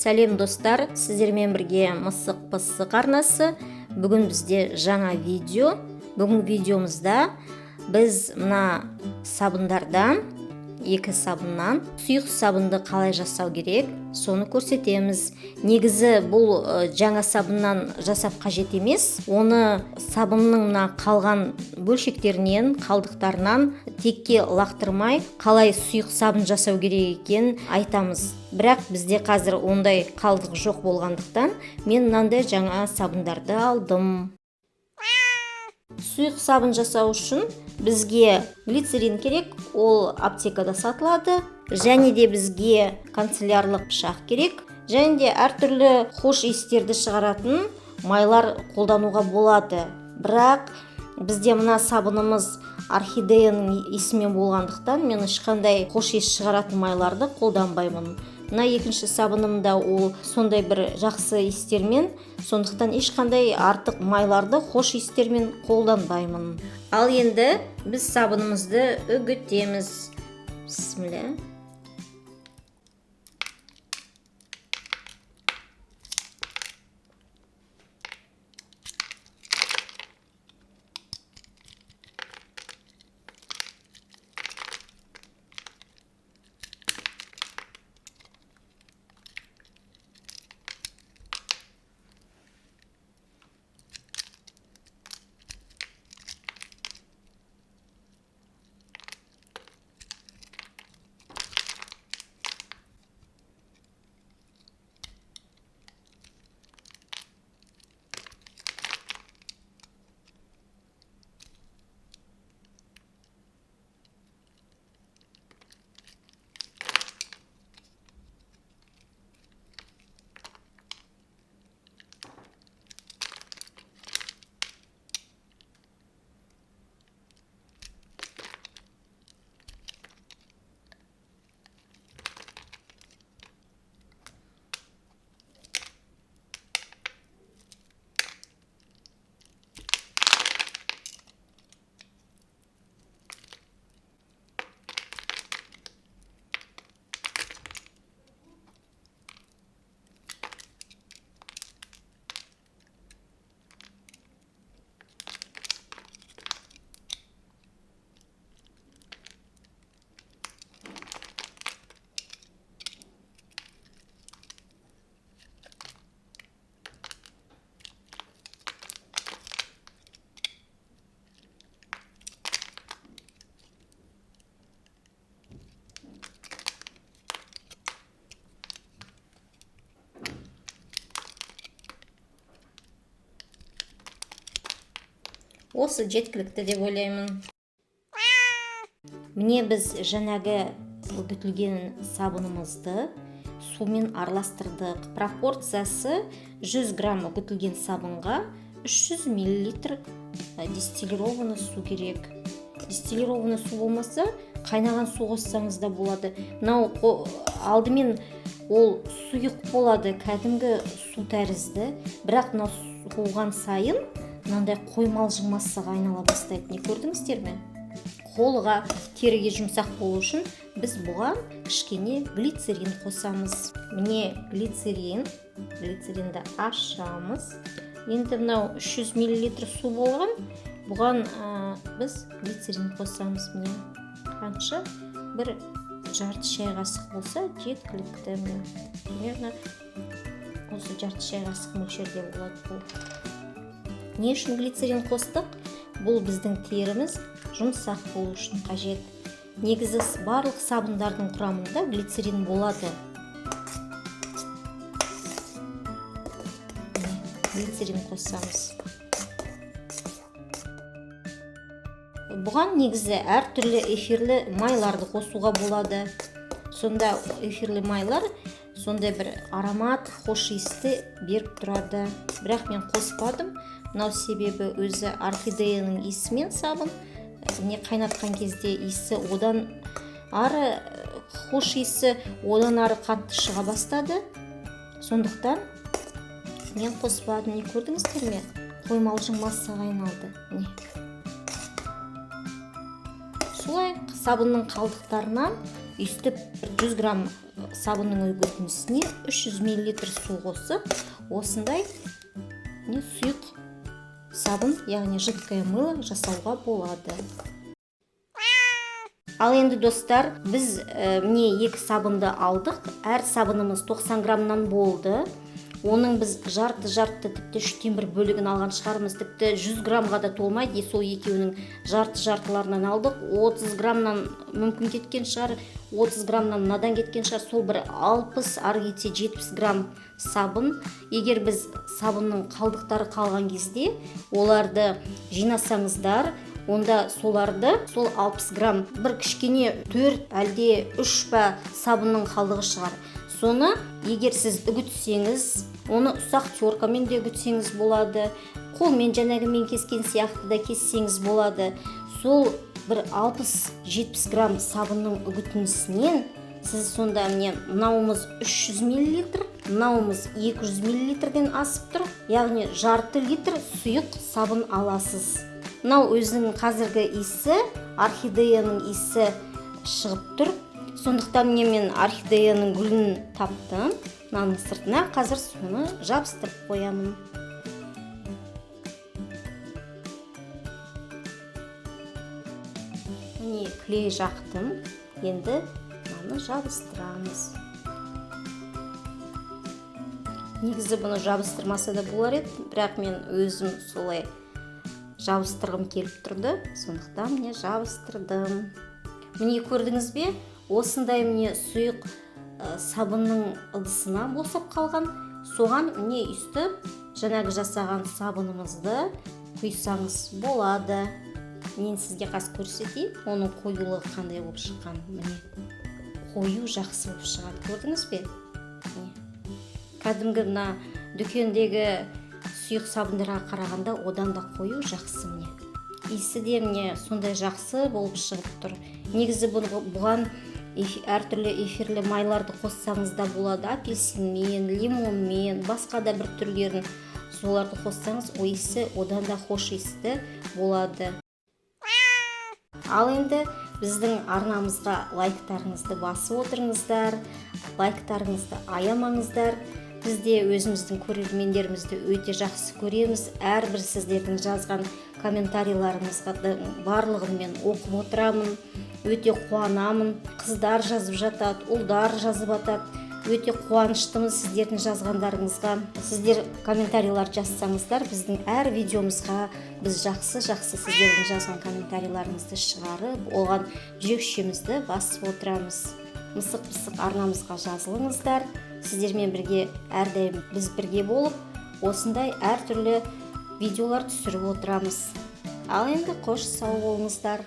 Сәлем, достар! Сіздермен бірге Мысық Пысық арнасы. Бүгін бізде жаңа видео. Бүгінгі видеомызда біз мына сабындардан, екі сабыннан сұйық сабынды қалай жасау керек, соны көрсетеміз. Негізі бұл жаңа сабыннан жасап қажет емес. Оны сабынның мына қалған бөлшектерінен, қалдықтарынан текке лақтырмай, қалай сұйық сабын жасау керек екенін айтамыз. Бірақ бізде қазір ондай қалдық жоқ болғандықтан, мен мынандай жаңа сабындарды алдым. Сұйық сабын жасау үшін бізге глицерин керек, ол аптекада сатылады. Және де бізге канцелярлық пышақ керек. Және де әртүрлі хош иістерді шығаратын майлар қолдануға болады. Бірақ бізде мына сабынымыз орхидеяның иісімен болғандықтан, мен ешқандай хош иіс шығаратын майларды қолданбаймын. Мына екінші сабыным да ол сондай бір жақсы иістермен, сондықтан ешқандай артық майларды хош иістермен қолданбаймын. Ал енді біз сабынымызды үгітеміз. Бісміллә. Осы жеткілікті деп ойлаймын. Міне, біз жаңағы үгітілген сабынымызды сумен араластырдық. Пропорциясы: 100 грамм үгітілген сабынға 300 миллилитр дистиллированный су керек. Дистиллированный су болмаса, қайнаған су қоссаңыз да болады. Мынау алдымен ол сұйық болады, кәдімгі су тәрізді, бірақ мынау суыған сайын мынандай қоймалжың массаға айнала бастайды. Не, көрдіңіздер ме? Қолға, теріге жұмсақ болу үшін біз бұған кішкене глицерин қосамыз. Міне, глицерин. Глицеринді ашамыз. Енді мынау 300 миллилитр су болған, бұған біз глицерин қосамыз. Міне, қанша? Бір жарты шай қасық болса, жеткілікті. Міне, примерно осы жарты шай қасық мөлшерде болады. Бұл не үшін глицерин қостық? Бұл біздің теріміз жұмсақ болу үшін қажет. Негізі барлық сабындардың құрамында глицерин болады. Міне, глицерин қосамыз. Бұған негізі әртүрлі эфирлі майларды қосуға болады. Сонда эфирлі майлар сондай бір аромат, хош иісті беріп тұрады. Бірақ мен қоспадым. Мынау себебі өзі орхидеяның иісімен сабын. Не, қайнатқан кезде иісі одан ары, хош иісі одан ары қатты шыға бастады, сондықтан мен қоспадым. Не, көрдіңіздер ме? Қоймалжың массаға айналды. Міне, солай сабынның қалдықтарынан Өйстіп 100 грамм сабынның үгітіндісіне 300 миллилитр су қосып, осындай не сұйық сабын, яғни жидкое мыло жасауға болады. Ал енді, достар, біз міне, екі сабынды алдық. Әр сабынымыз 90 граммнан болды. Оның біз жарты жарты, тіпті үштен бір бөлігін алған шығармыз, тіпті 100 граммға да толмайды. И сол екеуінің жарты жартыларынан алдық. 30 граммнан мүмкін кеткен шығар, 30 граммнан мынадан кеткен шығар. Сол бір 60, ары кетсе 70 грамм сабын. Егер біз сабынның қалдықтары қалған кезде оларды жинасаңыздар, онда соларды, сол 60 грамм, бір кішкене төрт әлде үш па сабынның қалдығы шығар, соны егер сіз үгітсеңіз, оны ұсақ теркамен де үгітсеңіз болады, қолмен жаңағы мен кескен сияқты да кессеңіз болады. Сол бір 60-70 грамм сабынның үгітіндісінен сіз сонда, міне, мынауымыз 300 миллилитр, мынауымыз 200 миллилитрден асып тұр, яғни жарты литр сұйық сабын аласыз. Мынау өзінің қазіргі иісі, орхидеяның иісі шығып тұр. Сондықтан, міне, мен орхидеяның гүлін таптым. Мынаның сыртына қазір соны жабыстырып қоямын. Міне, клей жақтым. Енді мынаны жабыстырамыз. Негізі бұны жабыстырмаса да болар еді, бірақ мен өзім солай жабыстырғым келіп тұрды, сондықтан, міне, жабыстырдым. Міне, көрдіңіз бе? Осындай, міне, сұйық сабынның ыдысына босап қалған, соған, міне, өйстіп жаңағы жасаған сабынымызды құйсаңыз болады. Мен сізге қазір көрсетейін оның қоюлығы қандай болып шыққанын. Міне, қою, жақсы болып шығады, көрдіңіз бе? Міне, кәдімгі мына дүкендегі сұйық сабындарға қарағанда одан да қою, жақсы. Міне, иісі де, міне, сондай жақсы болып шығып тұр. Негізі бұған әртүрлі эфирлі майларды қоссаңыз да болады, апельсинмен, лимонмен, басқа да бір түрлерін, соларды қоссаңыз, о иісі одан да хош иісті болады. Ал енді біздің арнамызға лайктарыңызды басып отырыңыздар, лайктарыңызды аямаңыздар. Біз де өзіміздің көрермендерімізді өте жақсы көреміз. Әрбір сіздердің жазған комментарийларыңызға барлығын мен оқып отырамын, өте қуанамын. Қыздар жазып жатады, ұлдар жазып жатады, өте қуаныштымыз сіздердің жазғандарыңызға. Сіздер комментарийлар жазсаңыздар, біздің әр видеомызға біз жақсы жақсы сіздердің жазған комментарийларыңызды шығарып, оған жүрекшемізді басып отырамыз. Мысық Пысық арнамызға жазылыңыздар. Сіздермен бірге әрдайым біз бірге болып, осындай әртүрлі видеолар түсіріп отырамыз. Ал енді қош, сау болыңыздар.